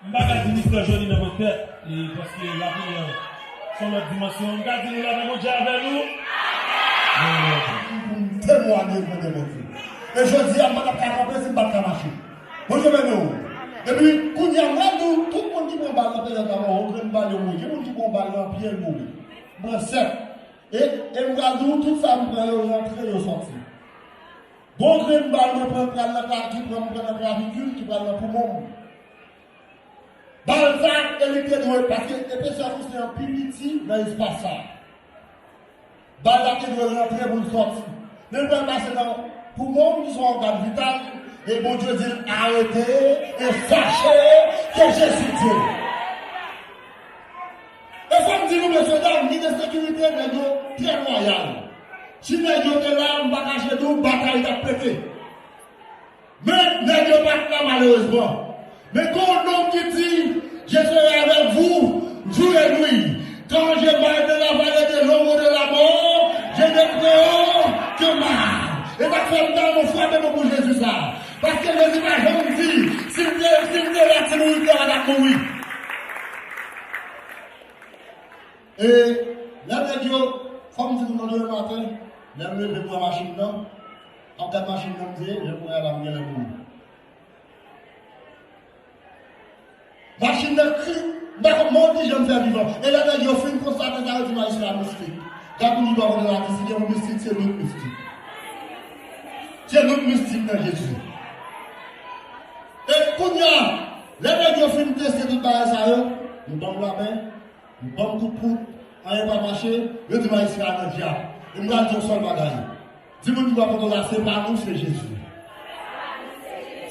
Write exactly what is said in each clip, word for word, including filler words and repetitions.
M pa ka di Mistè Johnny nan pòt tèt, e paske lapriyè se yon lòt dimansyon. M ka di nou lamen Bondye avè nou. Pou m temwanye grandè Bondye. E jodi a, m pa t ap ka kanpe si m pa t ka mache. Bondye beni w. Epi, kounye a, m pral di w, tout moun ki pran bal nan peryòd la, yon grenn bal yo mouri. Gen moun ki pran bal nan pye, l mouri. M pran sèt. E, e m pral di w, tout sa m pran yo rantre, yo sòti. Bon grenn bal mwen pran pral nan ka, ki pran m pran nan klavikil, ki pral nan poumon m. Bal sa, e li te dwe, paske epesè ousè an pi piti nan espas sa. Bal la te dwe rantre pou l sòti. Men l pral pase nan poumon m, ki se yon ògàn vital, e Bondye di l, arete e sache ke Jezi Dye. E fò m di nou, mesye dam, ni de sekirite, nèg yo trè lwayal. Si nèg yo te la, m pa kache di w, batay t ap pete. Men, nèg yo pa t la, malerezman. Men, gen yon nonm ki di, Je serai avec vous jour et nuit. Quand je marche dans la vallée de l'ombre de la mort, je ne craindrai aucun mal. E sa k fè m ta renmen frape men pou Jezi sa. Paske Jezi pa janm di, si l te, si l te la, Timoun te pa t ap mouri. E lè nèg yo, fò m di nou nan demen maten, lè m leve m wè machin nan, m ap gad machin nan, m di, e, jan m wè a la, m genlè mouri. Machin nan kri, m pa konn, m pa konn kijan m fè vivan. E lè nèg yo fin konstate sa, yo di majistra mistik. Gad moun ki bò kote la, di, si gen yon mistik, se nou k mistik. Se nou k mistik nan Jezi. E kounye a, lè nèg yo fin teste tout bagay sa yo, yo ban m lamen, yo ban m kout poud, anyen pa mache, yo di majistra a nan dyab. E m pral di yon sèl bagay. Di moun ki bò kote w la, se pa nou, se Jezi.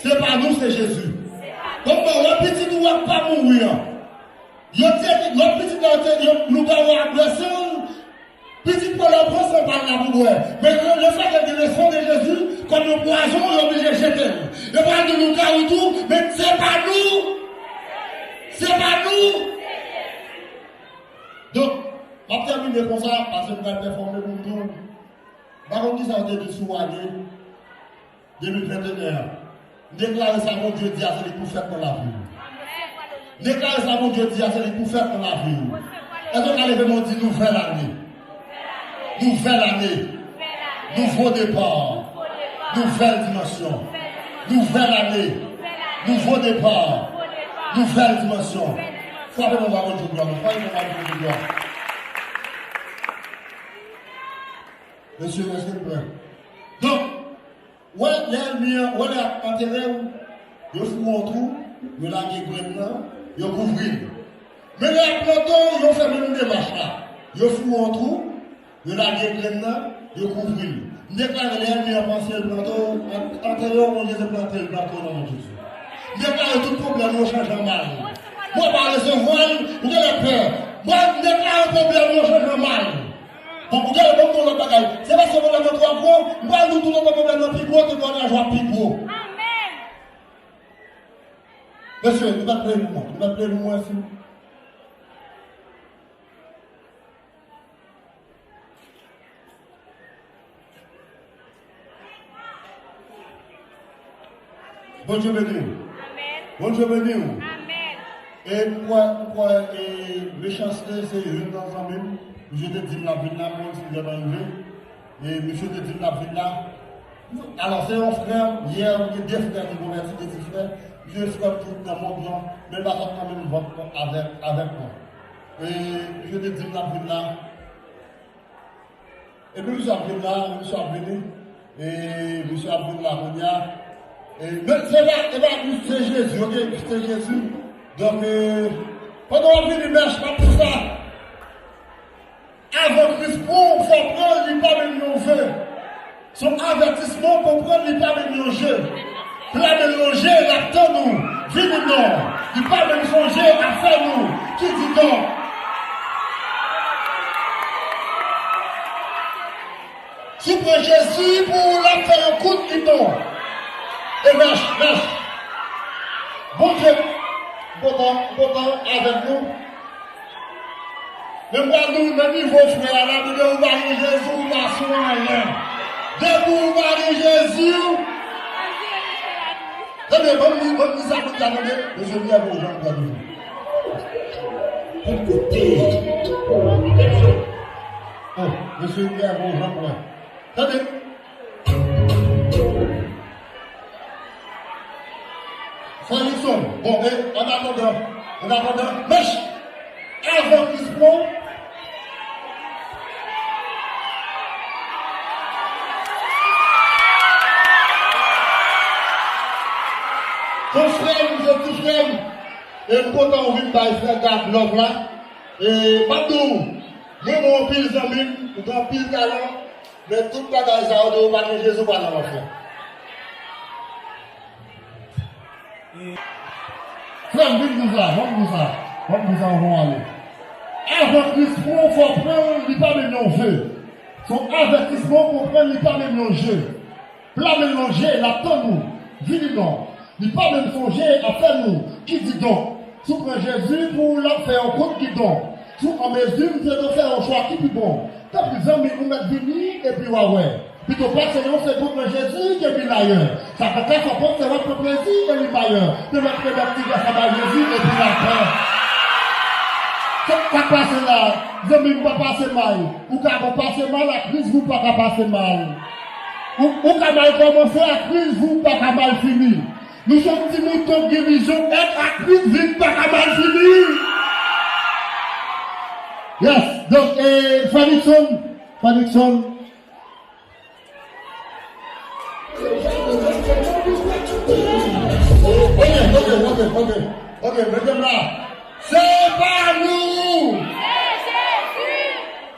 Se pa nou, se Jezi. Donk, mwen wè pitit ou a k pa mouri an. Yo te, lòt pitit la, yo te, yo, lougawou a blese l. Pitit pran la pran san pa l la pou bwè. Men le, lefètke gen le sang de Jésus, kòm yon pwazon, yo oblije jete l. Yo pral di nou kawou tou, men se pa nou. Se pa nou. Donk, m ap tèmine konsa, paske m pral pèfòme pou m di w. M pa konn kisa w te di sou ane de mil venteyen an. M deklare sa Bondye di a, se li k pou fèt nan lavi w. M deklare sa Bondye di a, se li k pou fèt nan lavi w. Èske w ka leve men w di, nouvèl ane? Nouvèl ane. Nouvo depa. Nouvèl dimansyon. Nouvèl ane. Nouvo depa. Nouvèl dimansyon. Frape men w ba Bondye glwa. Frape men w ba Bondye glwa. Mesye, èske n prè? Donk, wè, lè ènmi an, wè lè y ap antere w, yo foure yon twou, yo lage grenn nan, yo kouvri l. Men lè y ap plante w, yo fè menm demach la. Yo foure yon twou, yo lage grenn nan, yo kouvri l. M deklare, lè ènmi an panse l plante w, an-, antere w, Bondye se plante l, plante w nan non Jezi. M deklare tout pwoblèm yo chanje an mal. Mwen pa resevwa l, ou genlè pè. Mwen, m deklare pwoblèm yo chanje an mal. Bon, ou genlè ban m yon lòt bagay. Se paske pwoblèm nan twò gwo, m pral di w tout otan pwoblèm nan pi gwo, temwayaj w ap pi gwo. Amèn. Mesye, nou mèt plede pou mwen. Nou mèt plede pou mwen, si. Bondye beni w. Amèn. Bondye beni w. Amèn. E m kwè, m kwè, e, Mechanste se youn nan zanmi m. Misye te di m l ap vin la, mwen di m vrèman rive. E misye te di m l ap vin la. Alò, se yon frè m, yè, m gen de frè ki konvèti, de ti frè. Misye frè m tout nan mond lan, men l pa sot nan menm vant avèk, avèk mwen. E misye te di m l ap vin la. Epi misye ap vin la, misye ap vini. E misye ap vin la kounye a. E, men se pa, se pa, se Jezi, oke? Se Jezi. Donk, e, pandan w ap vini, mèch, m ap di w sa. Avan Kris pran w, fò w pran l, li pa menm yon ve. Se yon avètisman, konprann li pa menm yon je. Pla men l lonje, l ap tann ou. Vini non. Li pa menm sonje afè nou. Ki di non. Si w pran Jezi pou ou, l ap fè yon kout li non. E mèch, mèch. Bondye kontan, kontan avèk nou. Men m pral di w nan nivo frè a la, depi ou pa gen Jezi, ou pa sou anyen. Depi ou pa gen Jezi, Tande, ban m di, ban m di sa, ban m di sa, tande. Mesye, m leve yon jan pou wè toujou. Koute. Oh, mesye, m leve yon jan pou wè. Tande. Frè Nixon, bon, e, an atandan, an atandan, mèch! Avan Kris pran. Bon, frè m, se ti frè m. E m kontan ou vin bay frè Gad love la. E m ap di w, mwen, mwen anpil zanmi m, ou gen anpil talan, men tout bagay sa yo, de ou pa gen Jezi, ou pa nan lanfè. Frè m, vin pou sa, ban m pou sa, ban m pou sa, anvan w ale. Avan Kris pran w, fò w pran l, li pa menm yon ve. Se yon avètisman, w konprann, li pa menm yon je. Pla men lonje, l ap tann ou. Vini non. Li pa menm sonje afè nou. Kididonk, si w pran Jezi pou w, l ap fè yon kout gidon. Si w an mezi, m te fè yon chwa ki pi bon. Tanpri, zanmi, ou mèt vini epi w a wè. Pito pase yon segonn nan Jezi ke mil ayè. Sa pa ka fè w panse w ap pran plezi e li mayè. Te mèt remèt ti gras la bay Jezi epi lapè. Sa k ap pase la? Zanmi m, pa pase mal. Ou ka bon pase mal ak Kris, ou pa ka pase mal. Ou, ou ka mal kòmanse ak Kris, ou pa ka mal fini. Nou se yon ti mouton k gen vizyon, èt ak Kris, vin pa ka mal fini. Yes, donk, eh, Frè Nixon, Frè Nixon. Ok, ok, ok, ok, ok, mete m la. Se pa nou!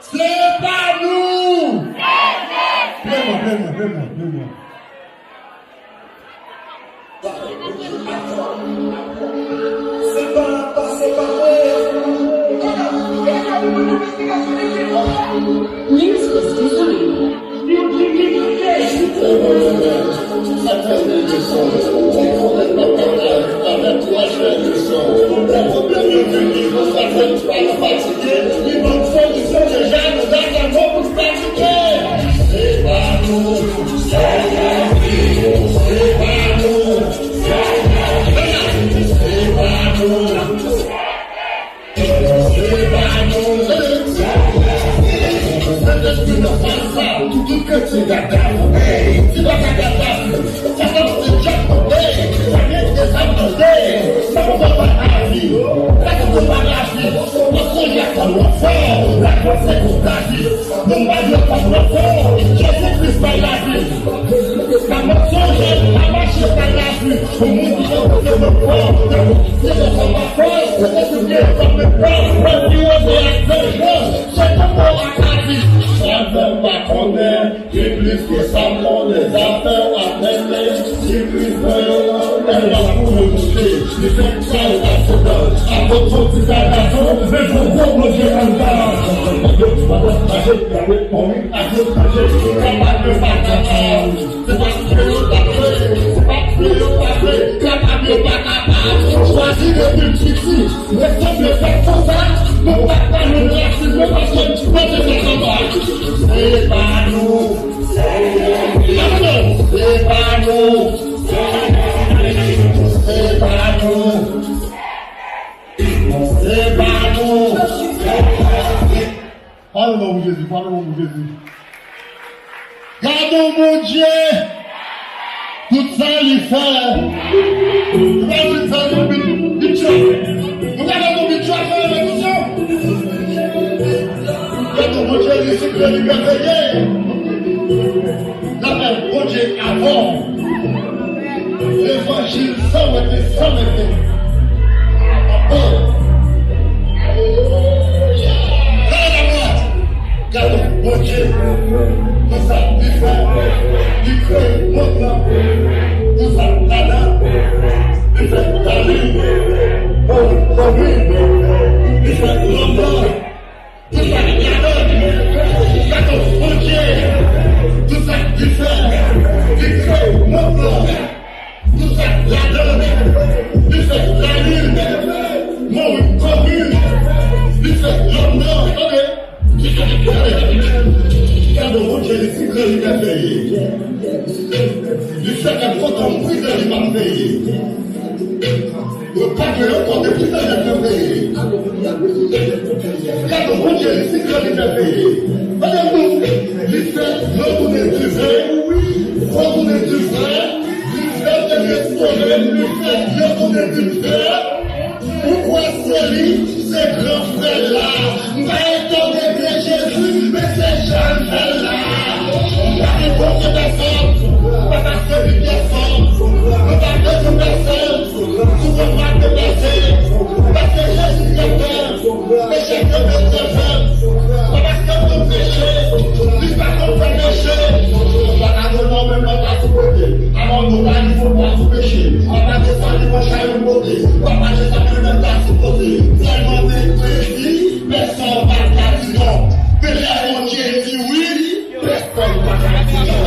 Se pa nou! Play mwen, play mwen, play mwen, play mwen. Se pa, pa, se pa mwen. News is designed. Mwen pa dwe konn lòt fò, lakòz se kou lavi. Moun pa dwe konn lòt fò, Jezi Kris bay lavi. Pa mensonj, pa mache bay lavi. Pou moun ki konn se lòt fò, se lè sa pa fò, se te sou pye, kòm men pran, mwen pi wè se ak zanj, se tanpò ak lavi. Sa fè m pa konnen. Gen plis ke sa m konnen, zafè w ap mennen. Gen plis nan yon an, lè w ap pou yo touche. Li fè sa yo pa se dan. Apot Pòl di sa gason, men fò gwo Bondye anndan. Yo pa wè mache, y ap ret mori ak yo mache. Kapab yo pa kapab. Se pa vle yo pa vle, se pa vle yo pa vle. Kapab yo pa kapab. Chwazi depi m piti. Resanble fèt konsa, nou pa t ka menm rasin nou paske nou te fè kanpay. Se pa nou. Se pa nou. Se pa nou. Se pa nou. Pale non pou Jezi, pale non pou Jezi. Gade yon Bondye, tout sa li fè. Ou pa di sa, nou vin, vin chòk. Nou ka fè nou vin chòk, fè repetisyon. Gade yon Bondye, li siple, li mèveye. N ap fè Bondye avè w. Levanjil san wete, san wete. Oh. Gade la glwa. Gade Bondye. Pou sa li fè. Li kreye mond lan. Pou sa ladan. Li fè lalin. Oh, oh, wi. Li fè lanmò. Pou sa ki ladan, gade, bon Yon kote pou fè nèg yo peye. Gade Bondye, li se gran, li fè peye. Gade nou, li fè lòt moun divin, gwo moun divin, li fè te restore, li fè lòt moun divin. Ou kwè se li, se gran frè la. M pa etone de Jezi, men se jan l fè l la. M pa etone pèsonn, pa paske li pèsonn. M pa etone pèsonn, si w pa te pase, paske Jezi te fè, peche te fè, pa paske nou peche, li pa konn fè peche. M pa ka konn mwen menm pa sou kote. Avan nou pa li fò pa sou peche. Papa te sali mwen chay yon kote. Papa te sali mwen ta sou kote. Sèlman men kredi. Pèsonn pa ka di non. Men lè Bondye di wi, pèsonn pa ka di non.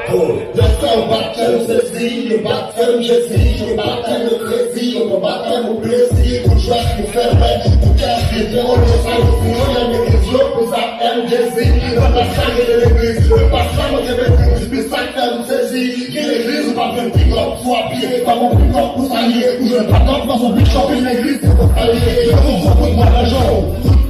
Oh, lè sa yo bat kè m sezi, yo bat kè m Jezi, yo bat kè m kredi, yo pa bat kè m plezi, pou jwès, pou fè fèt, pou kè, pou fè yon lè sa yo di yo, lè legliz yo, pou sa M Jezi, yo pa sa rele legliz, yo pa sa mwen te mete, men sa kè m sezi, gen legliz ou pa jwenn pikòp, sou a pye, pa gon pikòp pou salye, ou jwenn patòp, pa gon pikòp, legliz se pou salye, yo pou fò kout bwa nan jan w.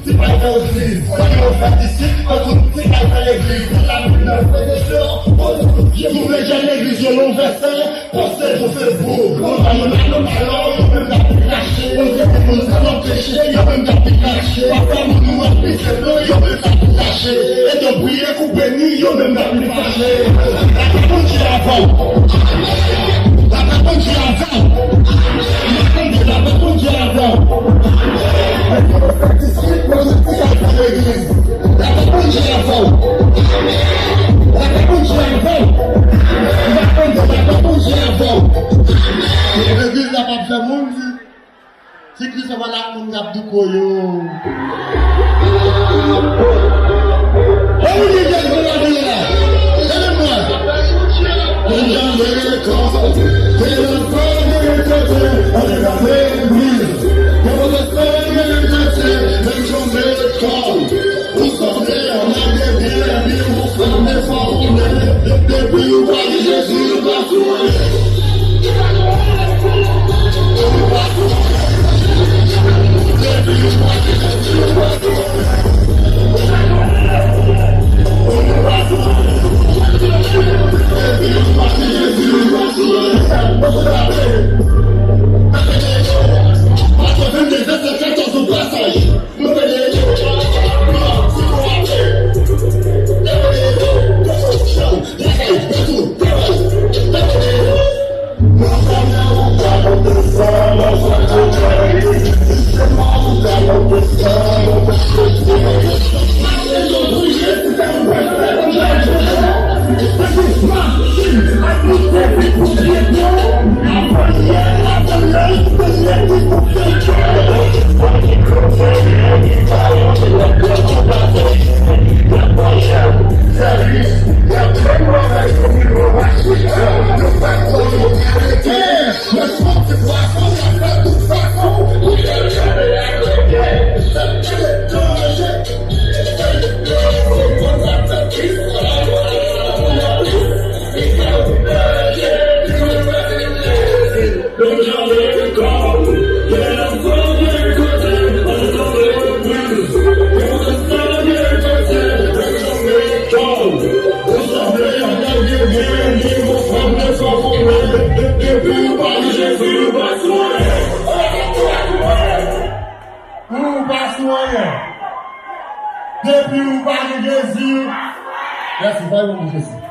Ti bagay legliz, sa yo fè isit, pa tout ti bagay legliz, la Bib nan fè de sè, bon, si w vle jwenn legliz yo nan vèsè, poste sou Facebook, bon, pa yo la, nou pa la, yo menm k ap pi kache, yo se moun sa nan peche, yo menm k ap pi kache, papa moun nou ap pise blan, yo menm k ap pi kache, e yo priye kou beni, yo menm k ap pi fache. Lave Bondye avè w. Lave Bondye avè w. Lave Bondye avè w. Legliz la p ap fè moun di, ti Kris ap pale ak moun k ap douko yo. An wi, Jezi pou lavi la. Gade mwen. Mwen jan legliz. Mwen jan legliz. Mwen jan legliz. Ou sanble yon nèg de byen, epi ou sanble fò konnen. Depi ou pa gen Jezi, ou pa sou anyen. Ou pa sou anyen. Depi ou pa gen Jezi, ou pa sou anyen. Ou pa sou anyen. Depi ou pa gen Jezi, ou pa sou anyen. Ou pa sou anyen. Matye vennde, vèsè katòz, yon pasaj. Ou pa sou anyen. Depi ou pa gen Jezi. Mèsi, fè yon pou Jezi.